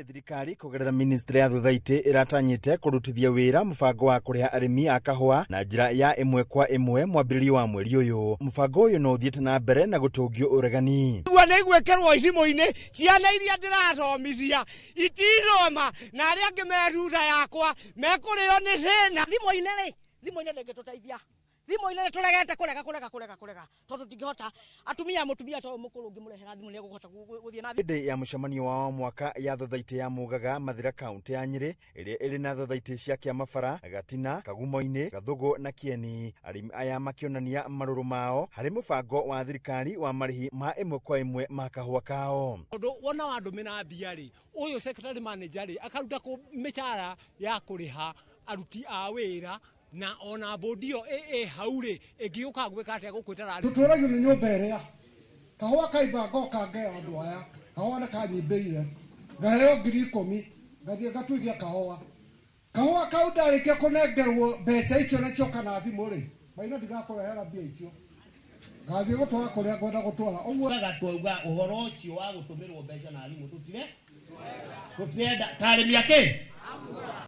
Hĩndĩ thirikari kũgerera ministry ya thothaitĩ ĩratanyĩte kũrutithia wĩra mũbango wa kũrĩha arĩmi a kahũa na njĩra ya ĩmwe kwa ĩmwe mwambĩrĩrio wa mweri ũyũ. Mũbango ũyũ no ũthiĩte na mbere na gũtũngio ũregani. Guo nĩ igwĩkĩrwo icimũ-inĩ ciana iria ndĩrathomithia itithoma na arĩa angĩ me thutha yakwa mekũrĩo nĩ thĩna. Thimũ-inĩ rĩ, thimũ-inĩ ndĩngĩtũteithia. Thimũ-inĩ nĩ tũregete kũrega kũrega kũrega kũrega tondũ tũtingĩhota atumia mũtumia to mũkũrũ ũngĩmũrehera thimũ nĩ egũhota gũthiĩ na Hĩndĩ ya mũcemanio wa o mwaka ya thothaitĩ ya Mũgaga Mathira kaunti ya Nyĩrĩ ĩrĩa ĩrĩ na thothaitĩ cia Kĩamabara, Gatina, Kagumo-inĩ, Gathũgũ na Kĩeni, arĩmi aya makĩonania marũrũ mao harĩ mũbango wa thirikari wa marĩhi ma ĩmwe kwa ĩmwe ma kahũa kao. Tondũ wona wandũmĩra mbia rĩ, ũyũ secretary manager rĩ, akaruta kũ mĩcara ya kũrĩha aruti a wĩra na ona bodi ĩyo ĩ hau rĩ, ĩngĩũka gwĩka atĩa gũkwĩtara. Tũtũragio nĩ nyũmba ĩrĩa kahũa kaimba ngoka ngera andũ aya kahũa nĩ kanyimbĩire ngaheo 10,000 ngathiĩ ngatuithia kahũa kahũa kau ndarĩkia kũnengerwo mbeca icio nacio kana thimũ rĩ maina ndigakũrehera mbia icio ngathiĩ gũtwara kũrĩa ngwenda gũtwara ũguo. Twauga ũhoro ũcio wa gũtũmĩrwo mbeca na thimũ tũtire tũtirenda ta arĩmi akĩ.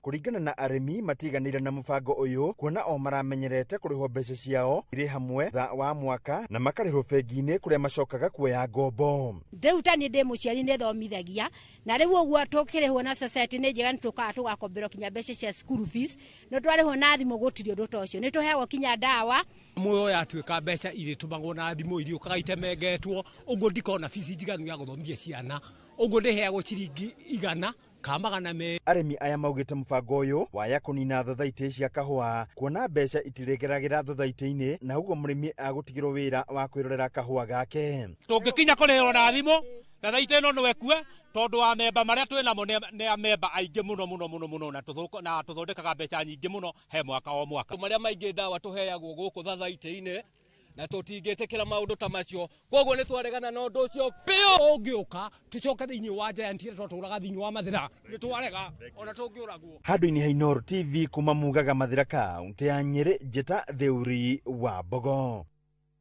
Kũringana na arĩmi matiganĩire na mũbango ũyũ kuona o maramenyerete kũrĩhwo mbeca ciao irĩ hamwe tha wa mwaka na makarĩhwo bengi-inĩ kũrĩa macokaga kuoya ngombo. Rĩu ta niĩ ndĩ mũciari nĩ thomithagia na rĩu ũguo tũkĩrĩhwo na society nĩ njega nĩ tũkaga tũgakomberwo kinya mbeca cia school fees no twarĩhwo na thimũ gũtirĩ ũndũ ta ũcio nĩ tũheagwo kinya ndawa. Muoyo yatuĩka mbeca irĩtũmagwo na thimũ iriũkaga itemengetwo ũguo ndikona bici njiganu ya gũthomithia ciana ũguo ndĩheagwo ciringi 100 ka 200. Arĩmi aya maugĩte mũbango ũyũ waya kũnina thothaitĩ cia kahũa kuona mbeca itiregeragĩra thothaitĩ-inĩ na ũguo mũrĩmi agũtigĩrwo wĩra wa kwĩrorera kahũa gake. Tũngĩkinya kũrĩhwo na thimũ thathaitĩ ĩno no ĩkue tondũ wa memba marĩa twĩ namo nĩ amemba aingĩ mũno mũno mũno mũno na tũthondekaga mbeca nyingĩ mũno he mwaka o mwaka. Marĩa maingĩ ndawa tũheagwo gũkũ thathaitĩ-inĩ na tũtingĩtĩkĩra maũndũ ta macio koguo nĩ twaregana na ũndũ ũcio biũ. Ũngĩũka tũcoke thĩinĩ wa Giant ĩrĩa twatũraga thĩinĩ wa Mathira nĩ twarega ona tũngĩũragwo. Handũ-inĩ ha Inooro TV kuma Mugaga Mathira kaunti ya Nyĩrĩ, Njĩta Theuri wa Mbogo.